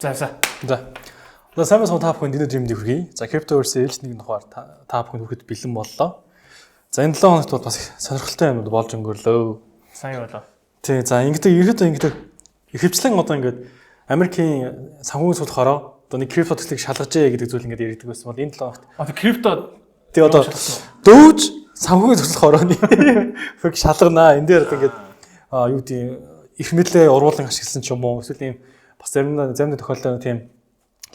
За за. За. Одоо сайн байцгаана, та бүхэнд энэ өдрийн мэндийг хүргэе. За, Cryptoverse ээлж нэгэн дугаар та бүхэнд хүрэхэд бэлэн боллоо. За, энэ 7 хоногт бол бас их сонирхолтой юмуд болж өнгөрлөө. Сайн юу болоо. Тий, за, ингээд ерөөдөө ингээд ихэвчлэн одоо ингээд Америкийн санхүүгийн суулгах хороо одоо нэг крипто төслийг шалгажээ гэдэг зүйл ингээд яригддаг байсан бол энэ 7 хоногт Одоо крипто тий, одоо дөөж санхүүгийн цуглах хорооны фэг шалганаа. Энэ дээр одоо ингээд юу гэдэг, их мэдлээ ургуулan ашигласан ч юм уу, эсвэл ийм бас зарим тохиолдолд тийм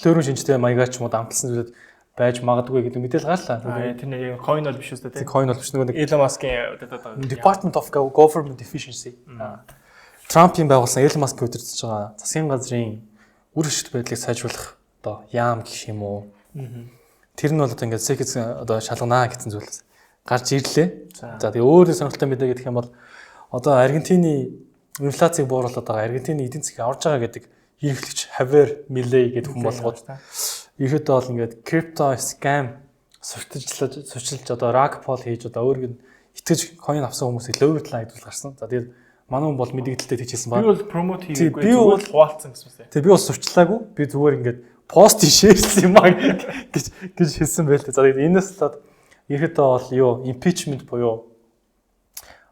лөөрөн шинжтэй маягаар ч юм уу дамталсан зүйлүүд байж магадгүй гэдэг мэдээлэл гарлаа. Тэр нэг coin бол биш үү, тий? Coin бол биш, нөгөө нэг Elon Musk-ийн удирдах байгаа. Department of Government Efficiency. Трампын байгуулсан, Elon Musk удирдах байгаа засгийн газрын үр ашигт байдлыг сайжруулах одоо яам гэх юм уу. Тэр нь бол одоо ингээд SEC одоо шалганаа гэсэн зүйл гарч ирлээ. За, тэгээ өөр нэг сонирхолтой мэдээ гэх юм бол одоо Аргентины инфляцийг бууруулад байгаа, Аргентины эдийн засгийг аварж байгаа гэдэг ерөнхийлөгч Хавьер Милей гэдэг хүн болгоод ерөөдөө бол ингээд крипто scam сурталчлаж сурчилж, одоо rug pull хийж, одоо өөрийг нь итгэж coin авсан хүмүүсийг лөөрдлаа гэдэг гарсан. За, тэгээд манай хүн бол мэдээлэлтэй тэгж хэлсэн Би байна. бол promote Тий, хийгээгүй. би бол- Зүгээр хуваалцсан гэсэн үг. Тэгээ би бол сурчлаагүй. Би зүгээр ингээд пост share лсэн юм аа гэж хэлсэн байл та. За, тэгээд энэс болоод ерөөдөө бол юу, impeachment буюу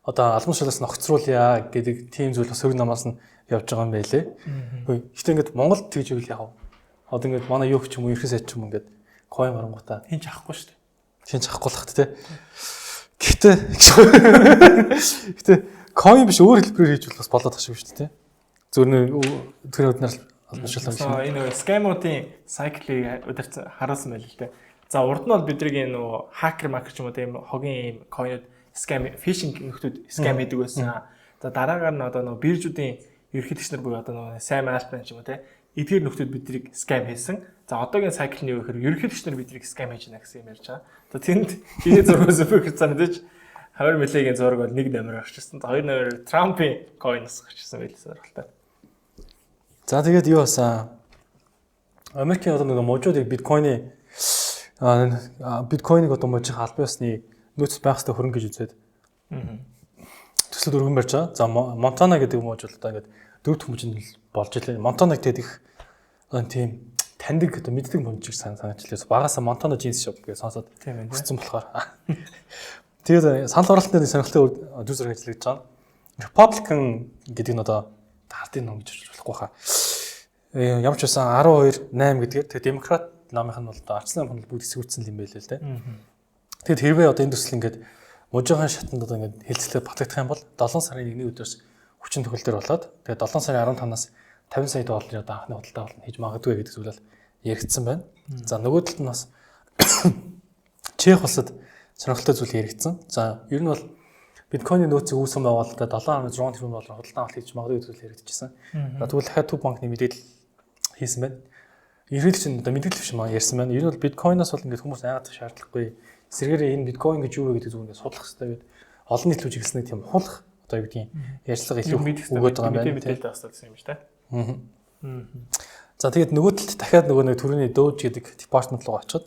одоо албан тушаалаас ногцруулъя гэдэг тийм зүйл бас сөрөг намаас нь явж байгаа юм байлээ. Гэхдээ ингээд Монголд тэгж ивэл яах вэ? Одоо ингээд манай юу ч юм уу, ерхий сайд ч юм уу, ингээд coin гарангуудаа Хин ч авахгүй шүү дээ. Хин ч авахгүй л хат те. Гэхдээ coin биш, өөр хэлбэрээр хийж бол бас болоод тах шиг шүү дээ те. Зүгээр нэг тэр өднөр албан тушаалаа биш. Энэ нөгөө scam-уудын cycle-ыг удирц харуулсан байл л дээ. За, урд нь бол бидний нөгөө хакер макер ч юм уу, тийм хогийн ийм coin-ууд scam, phishing нөхдүүд scam хийдэг байсан. За, дараагаар нь одоо нөгөө биржүүдийн ерөнхийлөгч нар буюу одоо нөгөө Sam Altman ч юм уу те, эдгээр нөхдүүд биднийг scam хийсэн. За, одоогийн cycle нь юу гэхээр ерөнхийлөгч нар биднийг scam хийж байна гэсэн юм ярьж байгаа. За, тэнд чиний зургаас бөхөр за, мэдээж Хавьер Милейгийн зураг бол нэг номер гарчсан. За, хоёр номер Трампын coin бас гарчсан байлээ, сонирхолтой. За, тэгээд юу басан, Америкийн одоо нэг мужуудыг биткойныг одоо мужийн албан ёсны нөөц байх хэрэгтэй хөрөнгө гэж үзээд төслөд өргөн барьж байгаа. За, Монтана гэдэг муж бол одоо ингээд дөрөв дэх мужинд болж илээ. Монтана гэдэг их тийм таньдаг, одоо мэддэг мужийг санаачлаа. Багасаа Монтана jeans shop гэж сонсоод өссөн болохоор. Тэгээд санал хураалтын дээр сонирхолтой дүр зураг ажиллаж байгаа. Republican гэдэг нь одоо хардын ном гэж болохгүй хаа. Ямар ч байсан 12 8 гэдгээр тэгээд Демократ намынх нь бол одоо арчсан намынх нь бүгд эсэргүүцсэн юм байлээ л дээ. Тэгэд хэрвээ одоо энэ төсөл ингээд мужийн шатанд одоо ингээд хэлцлээ батлагдах юм бол 7 сарын 1-ний өдөрс хүчин тохиолдол болоод, тэгээд 7 сарын 15-наас 50 сая долларын одоо анхны худалдаа авалт хийж магадгүй гэдэг зүйл бол яригдсан байна. За, нөгөө талд нь бас Чех улсад сонирхолтой зүйл яригдсан. За, ер нь бол биткойны нөөцийг үүсгэн байгуулалтад 7.6 тэрбум доллар худалдан авалт хийж магадгүй гэдэг зүйл яригдчихсэн. За, тэгвэл дахиад Төв банкны мэдээлэл хийсэн байна. Ерөнхийдөө чинь одоо мэдээлэл биш маа ярьсан байна. Ер нь бол биткойноос бол ингээд хүмүүс айгаадах шаардлагагүй. Эсвэргээрээ энэ биткойн гэж юу вэ гэдэг зүйл ингээд судлах хэрэгтэй гэдэг олон нийт рүү чиглэсэн тийм ухуулах, одоо юу гэдгийг, ярьцлага илүү өгөөд байгаа юм байна. Мэдээлэл байх хэрэгтэй гэсэн юм шүү дээ. За, тэгээд нөгөө талд дахиад нөгөө нэг төрөний DOGE гэдэг департамент руу очиход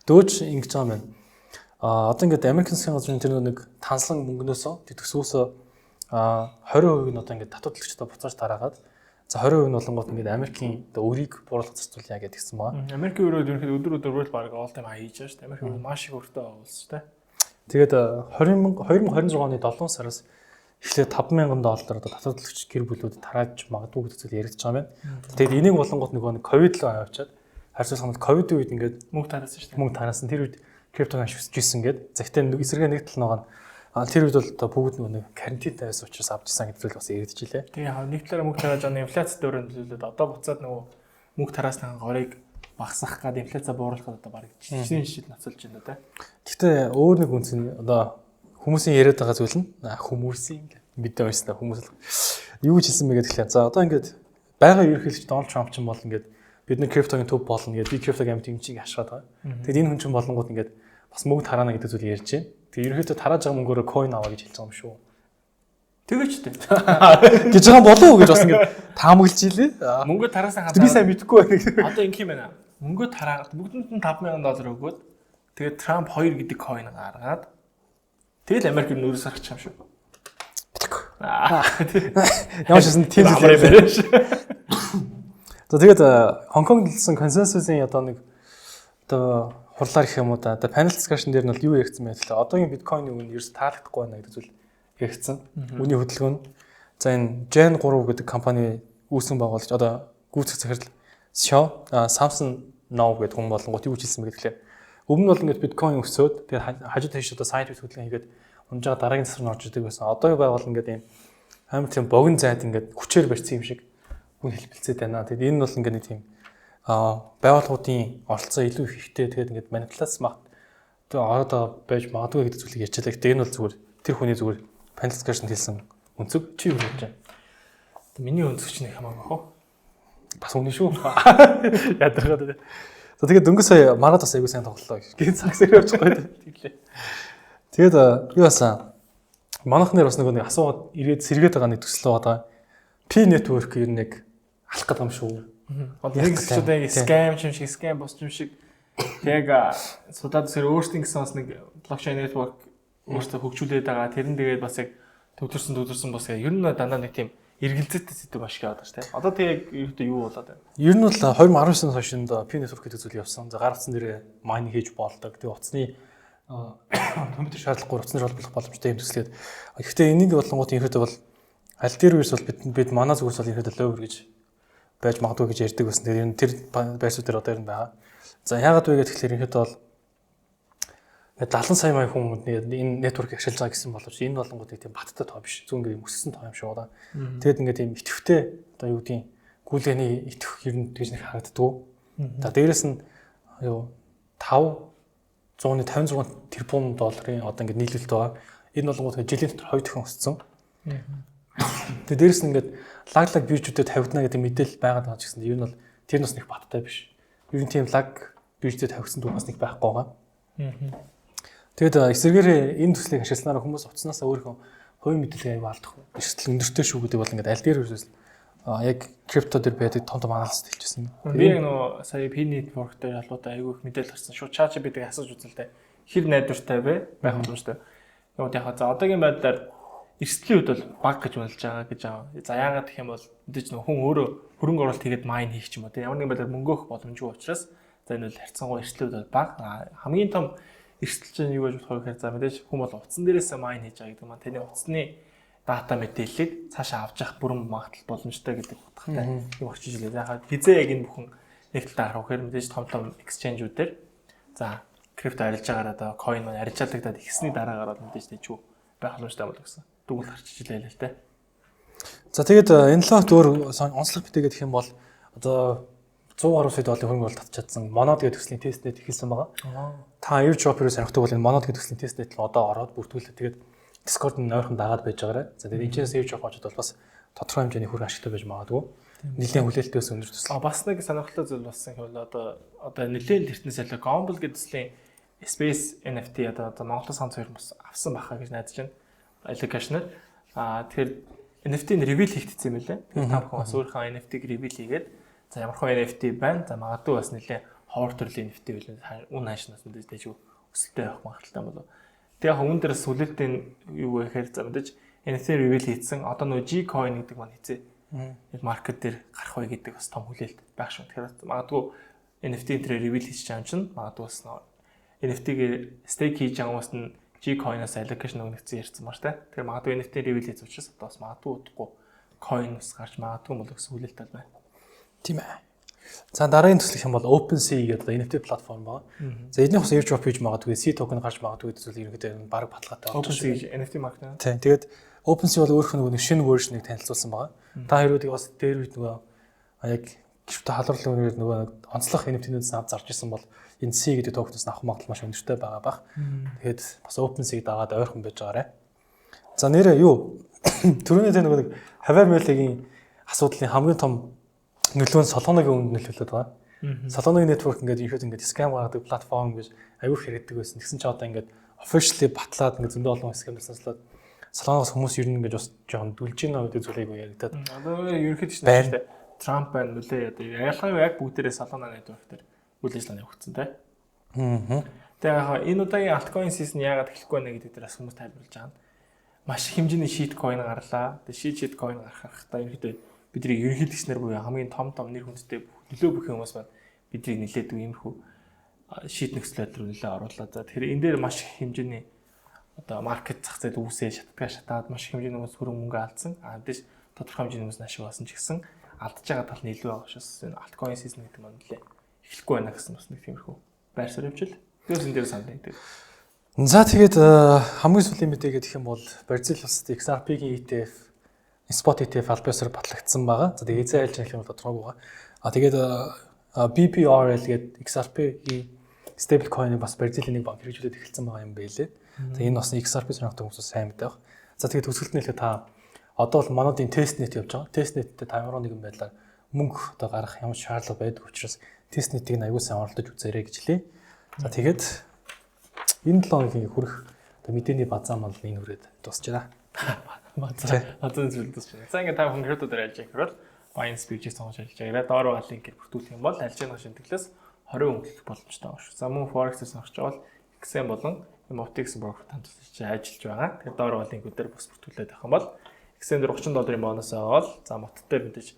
DOGE ингэж байгаа юм байна. А одоо ингээд Америкийн засгийн газрын тэр нэг танслан мөнгнөөсөө, тэр төсвөөсөө 20% нь одоо ингээд татварлагчдад буцааж тараагаад, за, 20% нь болонгууд ингээд Америкийн одоо өрийг бууруулах зарцуулъя гэдгийгсэн байна. Америкийн өрөөд ерөнхийдөө өдөр өдөр баг all time high хийж байгаа шүү дээ. Америкийн өрөө маш их өртөө болсон шүү дээ. Тэгээд 20 2026 оны 7 сараас эхлээд 5000 доллар одоо татварлагч гэр бүлүүдэд тарааж магадгүй гэдэг зүйл яригдж байгаа юм байна. Тэгээд энийг болонгууд нөгөө нэг ковид руу авчиад харьцуулах юм бол ковидын үед ингээд мөнгө тараасан шүү дээ. Мөнгө тараасан. Тэр үед криптог маш өсөж исэн гээд. За, гэхдээ нэг эсрэгээ нэг тал нэг нь тэр үед бол одоо бүгд нөгөө нэг карантинтай байсан учраас авч исэн гэдэг зүйл бас яригдчихлээ. Тэгээ яг нэг талаараа мөнгө тарааж байгаа, инфляц дээр нөлөөлөд, одоо буцаад нөгөө мөнгө тараасны горыг багасгах гад, инфляцаа бууруулах гад одоо баг жишээ жишээ ноцолж байна да. Гэхдээ өөр нэг үнц нь одоо хүмүүсийн яриад байгаа зүйл нь хүмүүсийн мэдээ уншсан хүмүүс л юу гэж хэлсэн бэ гэхээр, за, одоо ингээд байгаа ерөнхийлөгч Дональд Трамп ч юм бол ингээд бид нар криптогийн төв болно гэдэг, би криптог амьд юм чиг ашиглаад байгаа. Тэгэд энэ хүн чинь болонгууд ингээд бас мөнгө тараана гэдэг зүйл ярьж байна. Тэгээ ерөнхийдөө тарааж байгаа мөнгөөрөө coin аваа гэж хэлж байгаа юм шүү. Тэгэж үү? Гэж байгаа болов уу гэж бас ингээд таамаглаж илээ. Мөнгө тараасан Би сайн мэдэхгүй байна. Одоо ингэх юм байна. Мөнгө тараагаад бүгдэнд нь 5000 доллар өгөөд, тэгээд Трамп 2 гэдэг coin гаргаад, тэгэл Америк нүүрс гарчих юм шүү. Ямар ч гэсэн тийм зүйл яриаш. За, тэгээд Хонконгд болсон консенсусын одоо нэг одоо хурлаар гэх юм уу да. Одоо panel discussion дээр нь бол юу яригдсан бэ гэхлээр одоогийн биткойны үн ерөөс таалагдахгүй байна гэдэг зүйл яригдсан. Үнийн хөдөлгөөн. За, энэ Gen 3 гэдэг компани үүсгэн байгуулагч, одоо гүйцэтгэх захирал Sho Samson Now гэдэг хүн болонгууд юу хэлсэн бэ гэхлээр өмнө нь бол ингээд биткойн өсөөд, тэгээд хажуу тийш одоо sideways хөдөлгөөн хийгээд унж байгаа, дараагийн засвар нь орж идэг байсан. Одоо байгуул ингээд ийм амар тийм богино зайд ингээд хүчээр барьсан юм шиг үн хэлбэлцээд байна. Тэгээд энэ нь бол ингээд нэг тийм байгууллагуудын оролцоо илүү их ихтэй, тэгээд ингээд манипуляц магт одоо ороод байж магадгүй гэдэг зүйлийг ярьж байлаа. Гэтэ энэ бол зүгээр тэр хүний зүгээр panel discussion хэлсэн өнцөг. Чи юу гэж байна? Миний өнцөг чинь их хамаагүй хөө. Бас үнэн шүү. Ядаргаад. За, тэгээд дөнгөж сая мараад бас аягүй сайн тоглолоо гэж. Гин цагс явж байгаа. Тэглээ. Тэгээд юу басан? Манайх нэр бас нөгөө нэг асуугаад ирээд сэргээд байгаа нэг төсөл байгаа. Pi network ер нь яг алах гэдэг юм шүү. Одоо нэг хэсэгчүүд яг scam юм шиг, scam бос юм шиг, яг судаад сэр өөрсдийн гэсэн бас нэг блокчейн network өөрсдөө хөгжүүлээд байгаа. Тэр нь тэгээд бас яг төвлөрсөн төвлөрсөн бас ер нь дандаа нэг тийм эргэлзээтэй сэдв маш их яваад байгаа шүү дээ. Одоо тэг яг ерөөдөө юу болоод байна? Ер нь бол 2019 оноос хойш энд Pi network гэдэг зүйл явсан. За, гар утсан дээрээ mine хийж болдог. Тэгээ утасны компьютер шаардлагагүй утасны холбох боломжтой юм төслээд. Гэхдээ энийг болонгууд ерөөдөө бол аль дээр үерс бол бид манай зүгээс бол ерөөдөө lower гэж байж магадгүй гэж ярьдаг байсан. Тэгээд ер нь тэр байр суурь дээр одоо ер нь байгаа. За, яагаад вэ гэхээр ерөнхийдөө бол 70 сая мая хүн энэ network ашиглаж байгаа гэсэн боловч энэ болонгууд нэг тийм баттай тоо биш. Зүг ингээд юм өссөн тоо юм шиг байна. Тэгээд ингээд тийм идэвхтэй, одоо юу гэдгийг, гүйлгээний идэвх ер нь тэгж нэг харагддаггүй. За, дээрэс нь юу 556 тэрбум долларын одоо ингээд нийлүүлэлт байгаа. Энэ болонгууд ингээд жилийн дотор хоёр дахин өссөн. Тэгээд дээрэс нь ингээд лаг лаг биржүүдэд тавигдана гэдэг мэдээлэл байгаад байгаа ч гэсэн ер нь бол тэр нь бас нэг баттай биш. Ер нь тийм лаг биржүүдэд тавигдсан түүх бас нэг байхгүй байгаа. Тэгээд эсвэргээрээ энэ төслийг ашигласнаар хүмүүс утаснасаа өөрийнхөө хувийн мэдээллийг аюу алдах эрсдэл өндөртэй шүү гэдэг бол ингээд аль дээр үрсэл яг крипто дээр байдаг том том аналист хэлчихсэн. Би яг нөгөө сая Pi network дээр холбоотой аягүй их мэдээлэл гарсан. Шууд ChatGPT-г асууж үзэлтэй. Хэр найдвартай вэ? Байх боломжтой. Яг яг за одоогийн байдлаар эрсдлийн үед бол баг гэж үнэлж байгаа гэж байгаа. За, яагаад гэх юм бол мэдээж нөх хүн өөрөө хөрөнгө оруулалт хийгээд mine хийх ч юм уу тийм ямар нэгэн байдлаар мөнгө өгөх боломжгүй учраас за энэ бол харьцангуй эрсдлийн үед бол баг. Хамгийн том эрсдэл чинь юу гэж бодох вэ гэхээр за мэдээж хүн бол утсан дээрээсээ mine хийж байгаа гэдэг маань таны утасны дата мэдээллийг цаашаа авч явах бүрэн магадлал боломжтой гэдэг утгатай юм очиж илээ. За, хизээ яг энэ бүхэн нэг талдаа харах гэхээр мэдээж том том exchange-үүдээр за крипто арилжаагаар одоо coin маань арилжаалагдаад ихсний дараагаар бол мэдээж дэжүү байх боломжтой болов гэсэн дүгнэлт гарч ижлээ л дээ. За, тэгээд энэ 7 хоногт өөр онцлог мэдээ гэх юм бол одоо 100 гаруй сая долларын хөрөнгө оруулалт татж чадсан Monad гэдэг төслийн testnet эхэлсэн байгаа. Та airdrop-ыг сонирхдаг бол энэ Monad гэдэг төслийн testnet л одоо ороод бүртгүүлээ. Тэгээд Discord нь ойрхон дагаад байж байгаарай. За, тэгээд энэчнээс airdrop очоод бол бас тодорхой хэмжээний хөрөнгө ашигтай байж магадгүй. Нэлээд хүлээлттэй байсан өндөр төсөл. А бас нэг сонирхолтой зүйл болсон гэвэл одоо нэлээд эртнээс ялаа Gomble гэдэг төслийн Space NFT одоо Монголын сан хоёр бас авсан баха гэж найдаж байна. Allocation-аар. А тэгэхээр NFT-ний reveal хийгдсэн юм лээ. Тэгэхээр та бүхэн бас өөрийнхөө NFT-г reveal хийгээд, за ямар хөө NFT байна. За, магадгүй бас нэлээд ховор төрлийн NFT байлээ. Үн ханшнаас мэдээж дэжүү өсөлттэй байх магадлалтай болов. Тэгээ яг үүн дээрээс хүлээлтийн юу вэ гэхээр за мэдээж NFT reveal хийсэн. Одоо нөгөө G coin гэдэг маань хэзээ яг market дээр гарах вэ гэдэг бас том хүлээлт байх шүү. Тэгэхээр магадгүй NFT энэ reveal хийж байгаа юм чинь магадгүй бас NFT-г stake хийж байгаа хүмүүс нь G coin-оос allocation өгнөгдсөн ярьсан ба штэ. Тэгэхээр магадгүй NFT reveal хийж учраас одоо бас магадгүй удахгүй coin бас гарч магадгүй болов гэсэн хүлээлт байна. Тийм ээ. За, дараагийн төсөл юм бол OpenSea гэдэг одоо NFT платформ байна. За, эдний бас airdrop хийж магадгүй, C token гарч магадгүй гэдэг зүйл ерөнхийдөө баг баталгаатай болж байна. OpenSea гэж NFT market. Тийм. Тэгээд OpenSea бол өөрийнх нь нөгөө шинэ version-ыг танилцуулсан байгаа. Та хоёрыг бас дээр үед нөгөө яг крипто халуурлын үнээр нөгөө онцлог NFT-нүүдээс авч зарж исэн бол энэ C гэдэг токенээс авах магадлал маш өндөртэй байгаа бах. Тэгээд бас OpenSea-г дагаад ойрхон байж байгаарэ. За, нэрээ юу түрүүний тэ нөгөө нэг Javier Milei-гийн асуудлын хамгийн том нөлөө нь Solana-гийн үнд нөлөөлөд байгаа. Solana-гийн network ингээд ерөөд ингээд scam гаргадаг платформ гэж аюух хэрэгдэг байсан. Тэгсэн чинь одоо ингээд officially батлаад ингээд зөндөө олон scam таслаад Solana-гаас хүмүүс ер нь ингээд бас жоохон дүлж гинэ гэдэг зүйлийг яригадаад. Одоо ерөнхийдөө чинь шүү дээ. Трамп байна нүлээ одоо ялангуяа яг бүгдээрээ Solana network дээр үйл ажиллагаа явагдсан те. Аа. Тэгээ яг энэ удаагийн altcoin season яагаад эхлэхгүй байна гэдэг дээр бас хүмүүс тайлбарлаж байгаа нь маш их хэмжээний shit coin гарлаа. Тэгээ shit coin гаргахтаа ерөнхийдөө Бидний ерөнхийлөгч нар буюу хамгийн том том нэр хүндтэй нөлөө бүх хүмүүс маань биднийг нилээдэг иймэрхүү shit нөхцөл байдал руу нэлээ оруулаа. За, тэгэхээр энэ дээр маш их хэмжээний одоо market зах зээл үүсээ шатдгаа шатаад маш их хэмжээний хүмүүс хөрөнгө мөнгө алдсан. А мэдээж тодорхой хэмжээний хүмүүс ашиг болсон ч гэсэн алдаж байгаа тал нь илүү байгаа учраас энэ altcoin season гэдэг маань нэлээ эхлэхгүй байна гэсэн бас нэг тиймэрхүү байр суурь явжил. Тэгээс энэ дээр санал нэгдэг. За, тэгээд хамгийн сүүлийн мэдээ гэх юм бол Бразил улсад XRP-гийн ETF, spot ETF аль биесээр батлагдсан байгаа. За, тэгээд эзэн айлж юм бол тодорхойгүй байгаа. А тэгээд BBRL гэдэг XRP-гийн stable coin-ыг бас Бразилийн нэг банк хэрэгжүүлээд эхэлсэн байгаа юм байлээ. За, энэ бас XRP сонирхдаг хүмүүс сайн мэдээ баг. За, тэгээд төгсгөлт нь хэлэхэд та одоо бол мануудын testnet явж байгаа. Testnet-тэй та ямар нэгэн байдлаар мөнгө одоо гаргах ямар шаардлага байдаг учраас testnet-ийг нь аягүй сайн оролдож үзээрэй гэж хэлье. За, тэгээд энэ 7 хоногийн хүрэх одоо мэдээний базаа маань энэ хүрээд дуусч байна. Базаа зүйл дуусч байна. За, ингээд та бүхэн крипто дээр ажиллаж байгаа бол Binance Bridge-ийг сонгож ажиллаж байгаа. Доор байгаа линкээр бүртгүүлэх юм бол арилжааны шимтгэлээс 20% өнгөлөх боломжтой байгаа шүү. За, мөн Forex-ийг сонгож байгаа бол XM болон OTX брокер хамталж ажиллаж байгаа. Тэгэхээр доор байгаа линкүүдээр бас бүртгүүлээд авах юм бол XM дээр 30 долларын бонус аваад, за, мот дээр мэдээж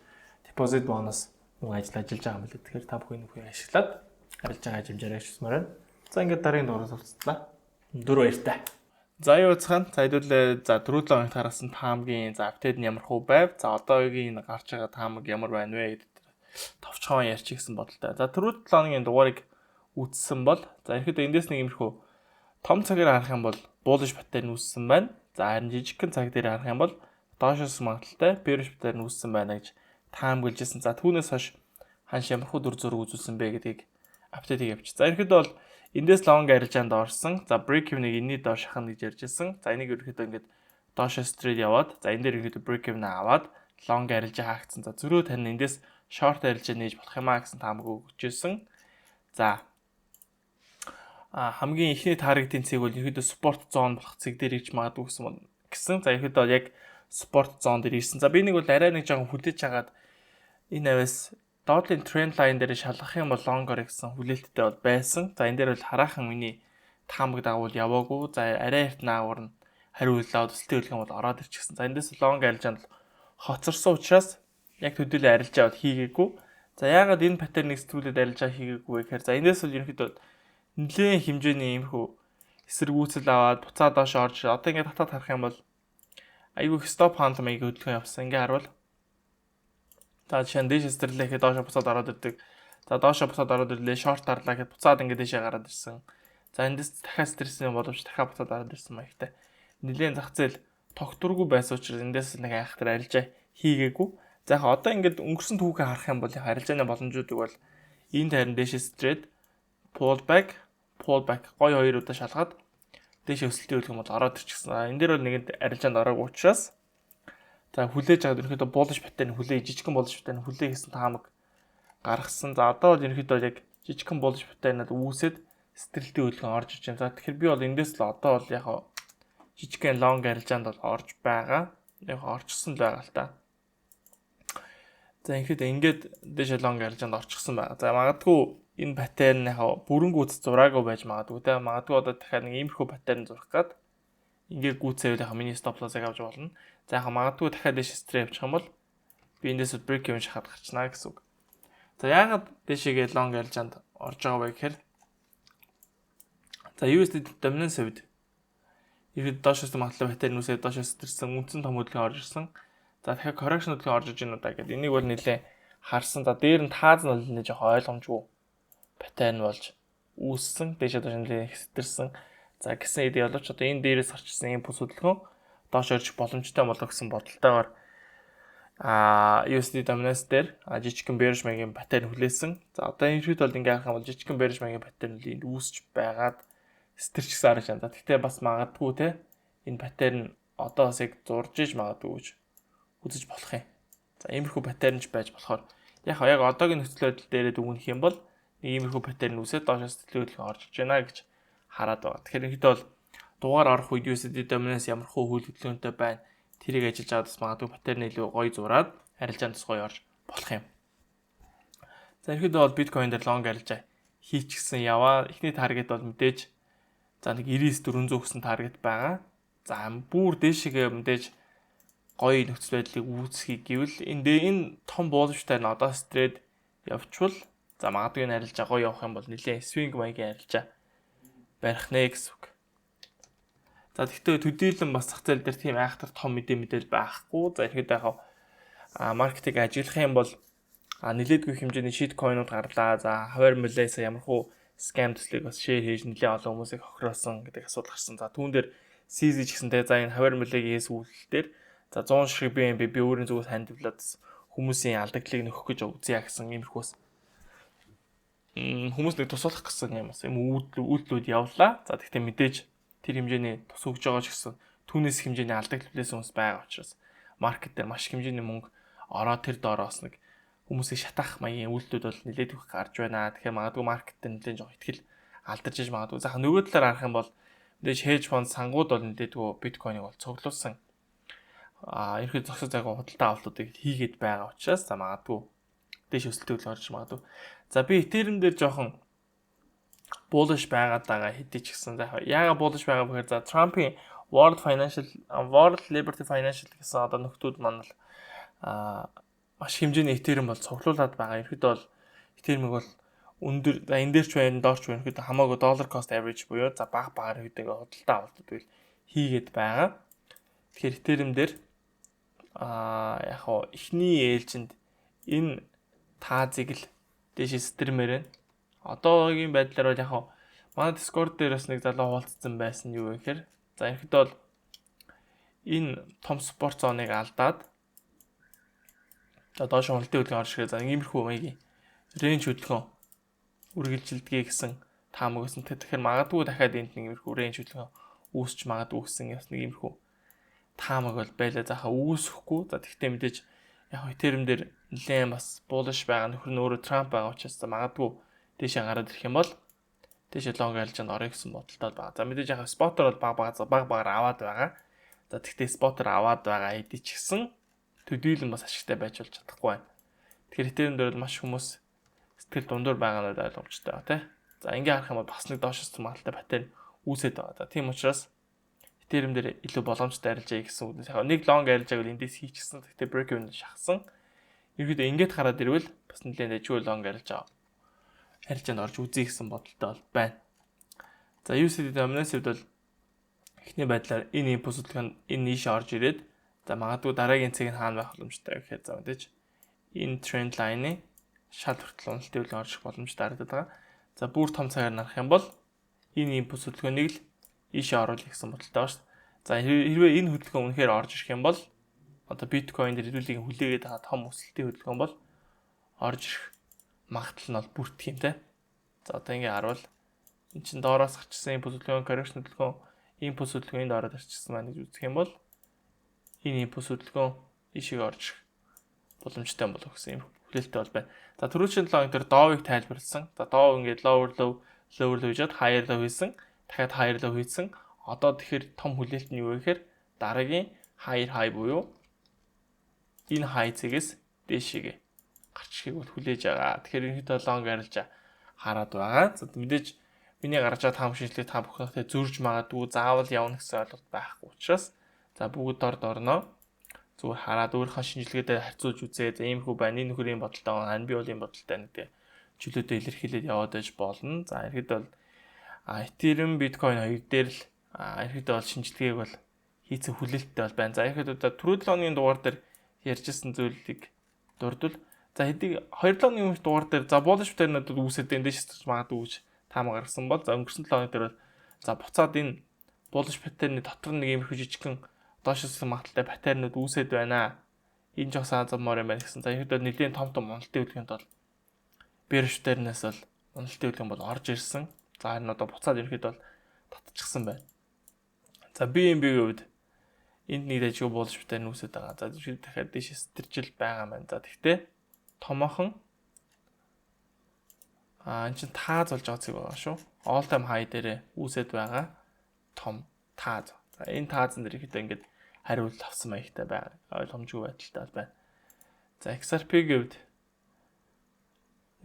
deposit бонус мөн ажил ажиллаж байгаа юм билээ. Тэгэхээр та бүхэн энэ ашиглаад арилжаа хэмжээрэй гэж хүсмээр байна. За, ингээд дараагийн дугаараас уулзлаа. Дөрөв баяртай. За, юу уцхан. За, хэдүүлээ, за, түрүү 7 хоногт гаргасан таамгийн за update нь ямар хуу байв? За, одоогийн гарч байгаа таамаг ямар байна вэ гэдэг товчхон ярьчих гэсэн бодолтой. За, түрүү 7 хоногийн дугаарыг үзсэн бол, за, ерөөдөө эндээс нэг иймэрхүү том цагаар харах юм бол bullish pattern үүссэн байна. За, харин жижигхэн цаг дээр харах юм бол доошоос магадлалтай bearish pattern үүссэн байна гэж таамаглаж ирсэн. За, түүнээс хойш ханш ямар хуу дүр зураг үзүүлсэн бэ гэдгийг update ыг явчих. За, ерөөдөө бол эндээс long арилжаанд орсон. За, break even-ыг энэний доош шахна гэж ярьж ирсэн. За, энийг ерөөхдөө ингээд доошо straight яваад, за, энэ дээр ерөөхдөө break even аваад long арилжаа хаагдсан. За, зөрөө тань эндээс short арилжаа нээж болох юм а гэсэн таамаг өгчээсэн. За, хамгийн эхний target ын цэг бол ерөөдөө support zone болох цэг дээр ирж магадгүй гэсэн. За, ерөөдөө яг support zone дээр ирсэн. За, би нэг бол арай нэг жоохон хүлээж хагаад энэ аваас доотлын trend line дээр шалгах юм бол long ор гэсэн хүлээлттэй бол байсан. За, энэ дээр бол хараахан миний таамаг дагуул яваагүй. За, арай эрт наагур нь хариу үйлдэл аваад өсөлтийн хөдөлгөөн бол ороод ирчихсэн. За, эндээс long арилжаанд хоцорсон учраас яг төдийлөн арилжаа бол хийгээгүй. За, яагаад энэ pattern ыг сэтгүүлээд арилжаа хийгээгүй вэ гэхээр, за, эндээс бол ерөнхийдөө нэлээд хэмжээний иймэрхүү эсэргүүцэл аваад буцаад доош орж, одоо ингээд татаад харах юм бол айгүй их stop hunt маягийн хөдөлгөөн явсан. Ингээ харуул, за, жишээ нь дээш сэтэрлээ гэхэд доошо буцаад ороод ирдэг. За, доошо буцаад ороод ирлээ, short дарлаа гэхэд буцаад ингээд дээшээ гараад ирсэн. За, эндээс дахиад сэтэрсэн боловч дахиад буцаад ороод ирсэн маягтай. Нилээн зах зээл тогтворгүй байсан учраас эндээс нэг айхтар арилжаа хийгээгүй. За, яг одоо ингээд өнгөрсөн түүхээ харах юм бол арилжааны боломжуудыг бол энэ тайран дээшээ сэтрээд pull back, pull back гой хоёр удаа шалгаад дээшээ өсөлтийн хөдөлгөөн бол ороод ирчихсэн. Энэ дээр бол нэгэнд арилжаанд ороогүй учраас, за, хүлээж аваад ерөнхийдөө bullish pattern хүлээ, жижигхэн bullish pattern хүлээ гэсэн таамаг гаргасан. За, одоо бол ерөнхийдөө яг жижигхэн bullish pattern-ад үүсээд сэтрэлтийн хөдөлгөөн орж ирж байна. За, тэгэхээр би бол эндээс л одоо бол яг жижигхэн long арилжаанд бол орж байгаа. Яг орчихсон л байгаа л та. За, ингээд ингээд дээшээ long арилжаанд орчихсон байгаа. За, магадгүй энэ pattern яг бүрэн гүйц зураагүй байж магадгүй те. Магадгүй одоо дахиад нэг иймэрхүү pattern зурах гад ингээд гүйцээвэл яг миний stop loss-ыг авч болно. За, яг магадгүй дахиад дээш сэтрээ явчих юм бол би эндээс break even шахаад гарчнаа гэсэн үг. За, яагаад дээшээгээ long арилжаанд орж байгаа вэ гэхээр, за, USD dominance хувьд иргэд доошоос магадлал pattern үүсээд доошоос сэтэрсэн, үндсэн том хөдөлгөөн орж ирсэн. За, дахиад correction хөдөлгөөн орж иж байна удаа гэдэг. Энийг бол нэлээ харсан. За, дээр нь тааз нь бол нэ жоохон ойлгомжгүй pattern болж үүссэн. Дээшээ доош нэлээ их сэтэрсэн. За, гэсэн хэдий боловч одоо энэ дээрээс гарчсан импульс хөдөлгөөн доош орж боломжтой болов гэсэн бодолтойгоор USD dominance дээр жижигхэн bearish маягийн pattern хүлээсэн. За, одоо энэ шүүд бол ингээ харах юм бол жижигхэн bearish маягийн pattern энд үүсч байгаад сэтэрчсэн харж байна. За, тэгтээ бас магадгүй те, энэ pattern одоо бас яг зурж иж магадгүй гэж үзэж болох юм. За, иймэрхүү pattern ч байж болохоор яг яг одоогийн нөхцөл байдал дээрээ дүгнэх юм бол нэг иймэрхүү pattern үүсээд доошоос сэтгэл хөдлөл орж иж байна гэж хараад байгаа. Тэгэхээр ерөнхийдөө бол дугаар орох үед USD dominance ямар хөө үйл хөдлөлтөнтэй байна, тэрийг ажиллаж аваад бас магадгүй pattern илүү гоё зураад арилжаанд бас гоё орж болох юм. За, ерөнхийдөө бол биткойн дээр long арилжаа хийчихсэн яваа. Эхний target бол мэдээж, за, нэг 99 400 гэсэн target байгаа. За, бүр дээшгээ мэдээж Гоё нөхцөл байдлыг үүсгэе гэвэл энэ энэ том бууламжтай нь одоо сэтрээд явчвал, за, магадгүй энэ арилжаа гоё явах юм бол нэлээд swing маягийн арилжаа барих нэ гэсэн үг. За, тэгтээ төдийлөн бас зах зээл дээр тийм айхтар том мэдээ мэдээлэл байхгүй. За, ихэд яг market ыг ажиглах юм бол нэлээдгүй хэмжээний shit coin-ууд гарлаа. За, Javier Milei ямар хуу scam төслийг бас share хийж нэлээд олон хүмүүсийг хохироосон гэдэг асуудал гарсан. За, түүн дээр CZ ч гэсэнтэй, за, энэ Javier Milei-гийн хийсэн үйлдэл дээр, за, 100 ширхэг BNB би өөрийн зүгээс хандивлаад хүмүүсийн алдагдлыг нөхөх гэж үзье гэсэн иймэрхүү бас хүмүүс нэг тусуулах гэсэн юм бас юм үйлдэлүүд явлаа. За, тэгтээ мэдээж тэр хэмжээний тус өгж байгаа ч гэсэн түүнээс хэмжээний алдагдал хүлээсэн хүмүүс байгаа учраас market дээр маш хэмжээний мөнгө ороод тэр доороос нэг хүмүүсийг шатаах маягийн үйлдэлүүд бол нэлээд их гарч байна. Тэгэхээр магадгүй market дээр нэлээд жоох итгэл алдарч иж магадгүй. За, нөгөө талаар харах юм бол мэдээж hedge fund сангууд бол нэлээдгүй биткойныг бол цуглуулсан. Ерөнхийдөө зогсоо зайгүй худалдаа авалтуудыг хийгээд байгаа учраас, за, магадгүй дээш өсөлтөд орж магадгүй. За, би Ethereum дээр жоохон bullish байгаад байгаа хэдий ч гэсэн. За, яагаад bullish байгаа бэхээр, за, Трампын World Financial World Liberty Financial гэсэн одоо нөхдүүд маань л маш хэмжээний Ethereum бол цуглуулад байгаа. Ерөнхийдөө бол Ethereum-ыг бол өндөр, за, энэ дээр ч байна, доор ч байна. Ерөнхийдөө хамаагүй dollar cost average буюу, за, баг багаар ерөнхийдөө худалдаа авалтууд хийгээд байгаа. Тэгэхээр Ethereum дээр яг хоо эхний ээлжинд энэ таазыг л дээшээ сэтрмээр байна. Одоогийн байдлаар бол яг хоо манай Discord дээр бас нэг залуу хуваалцсан байсан юу вэ гэхээр, за, ерөнхийдөө бол энэ том support zone ыг алдаад, за, доош уналтын хөдөлгөөн орж ирээ. За, иймэрхүү маягийн range хөдөлгөөн үргэлжилдгээ гэсэн таамаг байсан. Тэгэхээр магадгүй дахиад энд нэг иймэрхүү range хөдөлгөөн үүсч магадгүй гэсэн бас нэг иймэрхүү таамаг бол байлаа. За, хаа үүсэхгүй. За, тэгтээ мэдээж яг Ethereum дээр нэлээд бас bullish байгаа нөхөр нь өөрөө Трамп байгаа учраас магадгүй дээшээ гараад ирэх юм бол дээшээ long арилжаанд орё гэсэн бодолтой байгаа. За, мэдээж яг spot оор бол баг баг баг багаар аваад байгаа. За, тэгтээ spot оор аваад байгаа хэдий ч гэсэн төдийлөн бас ашигтай байж болж чадахгүй байна. Тэгэхээр Ethereum дээр бол маш хүмүүс сэтгэл дундуур байгаа нь ойлгомжтой байна, тий. За, ингээ харах юм бол бас нэг доош магадлалтай pattern үүсээд байгаа. За, тийм учраас Ethereum дээр илүү боломжтой арилжаа гэсэн үг. Яг нэг long арилжааг бол эндээс хийчихсэн. Гэхдээ break even шахсан. Ерөөдөө ингээд хараад ирвэл бас нэлээд дэжгүй long арилжаа арилжаанд орж үзье гэсэн бодолтой бол байна. За, USD dominance-д бол эхний байдлаар энэ импульс хөдөлгөөнд энэ нийш орж ирээд, за, магадгүй дараагийн цэг нь хаана байх боломжтой гэхээр, за, мэдээж энэ trend line-ы шал хүртэл уналтын хөдөлгөөн орж ирэх боломжтой харагдаад байгаа. За, бүр том цагаар нарах юм бол энэ импульс хөдөлгөөнийг л ийшээ оруулах гэсэн бодолтой байгаа шүү дээ. За, хэрвээ энэ хөдөлгөөн үнэхээр орж ирэх юм бол одоо биткойн дээр хэдүүлийг хүлээгээд байгаа том өсөлтийн хөдөлгөөн бол орж ирэх магадлал нь бол бүрдэх юм те. За, одоо ингээ харуул эн чин доороос гарчсан импульс хөдөлгөөн, correction хөдөлгөөн, импульс хөдөлгөөн энд ороод ирчихсэн маань гэж үзэх юм бол энэ импульс хөдөлгөөн ийшээ орж ирэх боломжтой болов гэсэн юм хүлээлттэй бол байна. За, түрүүчийн 7 хоног дээр Dow-ыг тайлбарласан. За, Dow ингээд lower low, lower low хийжээд higher low хийсэн. Дахиад higher low хийсэн. Одоо тэгэхээр том хүлээлт нь юу вэ гэхээр дараагийн higher high буюу энэ high цэгээс дээшээгээ гарч ирэхийг бол хүлээж байгаа. Тэгэхээр ерөнхийдөө long арилжаа хараад байгаа. За, мэдээж миний гаргаж байгаа таам шинжилгээ та бүхнийхээ зөрж магадгүй, заавал явна гэсэн ойлголт байхгүй учраас, за, бүгд дорд орноо. Зүгээр хараад өөрийнхөө шинжилгээдээ харьцуулж үзээ. За, иймэрхүү байна. Энэ нөхөр ийм бодолтой байна. Би бол ийм бодолтой байна гэдэг чөлөөтэй илэрхийлээд яваад байж болно. За, ерхэд бол Ethereum, Bitcoin хоёр дээр л ерхэд бол шинжилгээг бол хийцэн хүлээлттэй бол байна. За, ерхэд одоо түрүү 7 хоногийн дугаар дээр ярьжсэн зүйлийг дурдвал, за, хэдий 2 7 хоногийн өмнөх дугаар дээр, за, bullish pattern-ууд үүсээд энэ дэш магадгүй гэж таамаг гаргасан бол, за, өнгөрсөн 7 хоног дээр бол, за, буцаад энэ bullish pattern-ы дотор нэг иймэрхүү жижигхэн доошоос магадлалтай pattern-ууд үүсээд байна. Энэ жоох замаар юм байна гэсэн. За, ерөнхийдөө нэлийн том том уналтын хөдөлгөөнд бол bearish pattern-аас бол уналтын хөдөлгөөн бол орж ирсэн. За, харин одоо буцаад ерөнхийдөө бол татчихсан байна. За, BNB-ийн хувьд энд нэг дажгүй bullish pattern үүсээд байгаа. За, дахиад дээш сэтэржил байгаа маань. За, тэгтээ томоохон энэ чин тааз болж байгаа цэг байгаа шүү. All time high дээр үүсээд байгаа том тааз. За, энэ таазан дээр ихэд ингээд хариулт авсан маягтай байгаа. Ойлгомжгүй байдалтай байна. За, XRP-ийн хувьд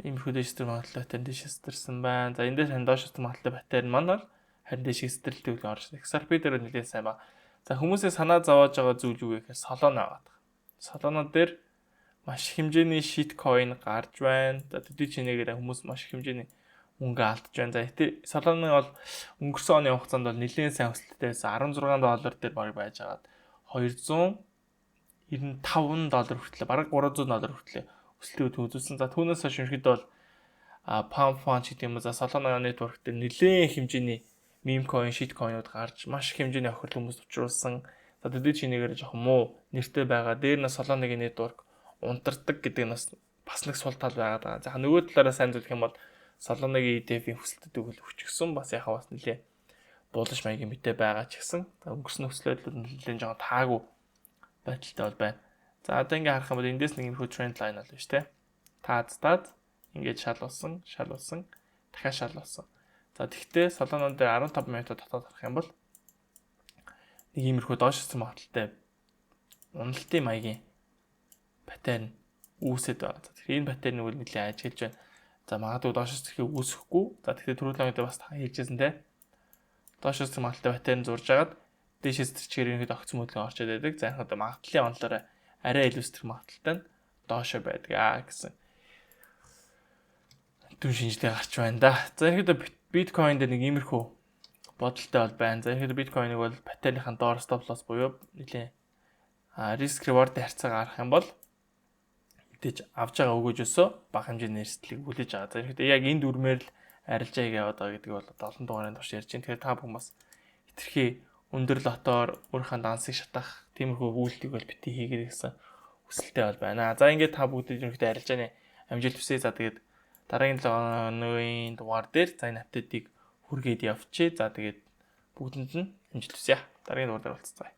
иймэрхүү дээш сэтрэх магадлалтай pattern дээш сэтэрсэн байна. За, энэ дээр харин доош сэтрэх магадлалтай pattern маань бол харин дээш сэтрэлтийн үйл орж. XRP дээр нэлээд сайн байна. За, хүмүүсээ санаа зовоож байгаа зүйл юу гэхээр Solana байгаа. Solana дээр маш их хэмжээний shit coin гарч байна. За, төдий чинээгээр хүмүүс маш их хэмжээний мөнгө алдж байна. За, гэтээ Solana бол өнгөрсөн оны хугацаанд бол нэлээд сайн өсөлттэй байсан. 16 доллар дээр баг байж байгаад 295 доллар хүртлээ, бараг 300 доллар хүртлээ өсөлтийг үзүүлсэн. За, түүнээс хойш ерөнхийдөө бол Pump Fun гэдэг юм уу, за, Solana network дээр нэлээд хэмжээний meme coin, shit coin-ууд гарч маш их хэмжээний хохирол хүмүүст учруулсан. За, төдий чинээгээр жоохон муу нэртэй байгаа. Дээр нь Solana-гийн network унтардаг гэдэг нь бас нэг сул тал байгаад байгаа. За, нөгөө талаараа сайн зүйлэх юм бол Solana-гийн ETF-ийн хүсэлтэд өгөл өчгсөн. Бас яхаа бас нэлээ bullish маягийн мэдээ байгаа ч гэсэн өнгөрсөн нөхцөл байдлууд нэлээд жоохон таагүй байдалтай бол байна. За, одоо ингээ харах юм бол эндээс нэг юмхүү trend line бол биш те. Тааз тааз ингээд шал болсон, шал болсон, дахиад шал болсон. За, тэгтээ Solana дээр 15 минутад дотоод харах юм бол нэг иймэрхүү доош өссөн магадлалтай уналтын маягийн pattern үүсэт байгаа. За, тэгэхээр энэ pattern-ыг бол нэлээд ажиглаж байна. За, магадгүй доош өсөхийг үүсэхгүй. За, тэгэхээр түрүү лагд бас та хэлжсэн те. Доош өсөх магадлалтай pattern зурж агаад дээшээс тэр чигээр ерөнхийдөө огцон мөдлөн орчод байдаг. За, яг одоо магадлалын онолоор арай илүү сэтрэх магадлалтай нь доошо байдаг аа гэсэн дүн шинжилгээ гарч байна да. За, ерөнхийдөө биткойн дээр нэг иймэрхүү бодолтой бол байна. За, ерөнхийдөө биткойныг бол pattern-ийн доор stop loss буюу нэлээ risk reward харьцаагаа харах юм бол мэдээж авж байгаа өгөөжөөсөө бага хэмжээний эрсдлийг хүлээж байгаа. За, ерөнхийдөө яг энэ дүрмээр л арилжаа яваад байгаа гэдгийг бол одоо олон дугаарын турш ярьж байна. Тэгэхээр та бүхэн бас хэтэрхий өндөр lot-оор өөрийнхөө дансыг шатах тиймэрхүү үйлдэлийг бол бити хийгэрэй гэсэн хүсэлтэй бол байна. За, ингээд та бүгдэд ерөнхийдөө арилжааны амжилт хүсье. За, тэгээд дараагийн 7 хоногийн дугаар дээр за энэ update-ыг хүргээд явчихъя. За, тэгээд бүгдэнд нь амжилт хүсье. Дараагийн дугаар дээр уулзцгаая.